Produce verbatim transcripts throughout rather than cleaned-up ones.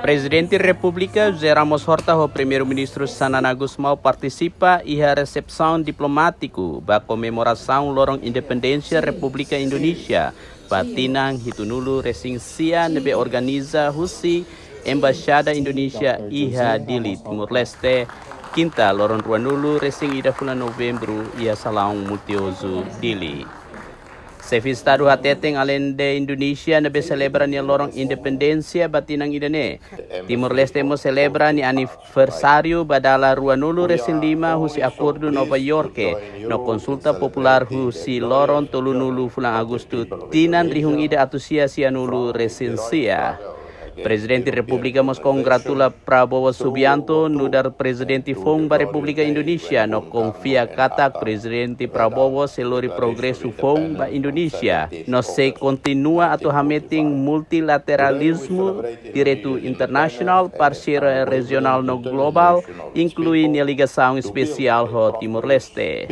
Prezidente Repúblika José Ramos Horta ho Primeiru-Ministru Xanana Gusmão partisipa iha resepsaun diplomátiku ba komemorasaun Loron Independénsia Repúblika Indonézia ba tinan hitunulu resin sia ne'ebé organiza husi Embaixada Indonézia iha Dili, Timor-Leste, kinta loron ruanulu resin ida fulan Novembru iha Salaun Multiuzu, Dili. Xefe Estadu hateten aleinde Indonézia ne'ebé selebra nia Loron Independénsia ba tinan ida-ne'e, Timor-Leste mós selebra nia aniversáriu ba dala ruanulu resin lima husi Akordu Nova Iorke no konsulta populár husi loron tolunulu fulan Agostu tinan rihun ida atus sia sianulu resin sia. Prezidente Repúblika mós kongratula Prabowo Subianto nu'udar prezidente foun ba Repúblika Indonézia no konfia katak Prezidente Prabowo sei lori progresu foun ba Indonézia no sei kontinua atu hametin multilateralizmu, direitu internasionál, parseria rejionál no globál, inklui nia ligasaun espesiál ho Timor-Leste.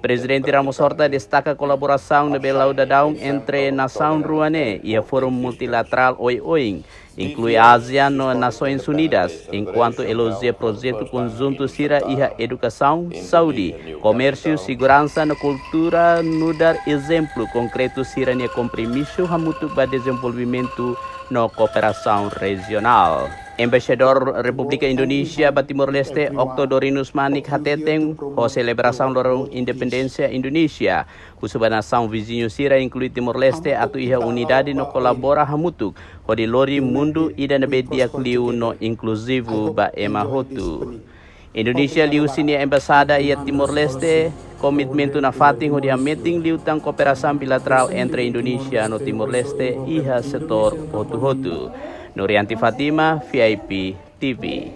Prezidente Ramos Horta destaka kolaborasaun ne'ebé la'o dadaun entre nasaun rua ne'e iha fórum multilaterál oioin, inklui ASEAN no Nasoins Unidas, enkuantu elojia projetu konjuntu sira iha edukasaun, saúde, komérsiu, seguransa no kultura nu'udar ezemplu konkretu sira-nia kompromisu hamutuk ba dezenvolvimentu no kooperasaun rejionál. Embaixadór Repúblika Indonézia ba Timor-Leste, Okto Dorinus Manik hateten, ho selebrasaun Loron Independénsia Indonézia, husu ba nasaun viziñu sira, inklui Timor-Leste, atu iha unidade no kolabora hamutuk hodi lori mundu ida ne'ebé di'ak liu no inkluzivu ba ema hotu. Indonézia liuhusi nia embaixada iha Timor-Leste komitmentu nafatin hodi hametin liután kooperasaun bilaterál entre Indonézia no Timor-Leste iha setór hotu-hotu. Nurianti Fatima, V I P T V.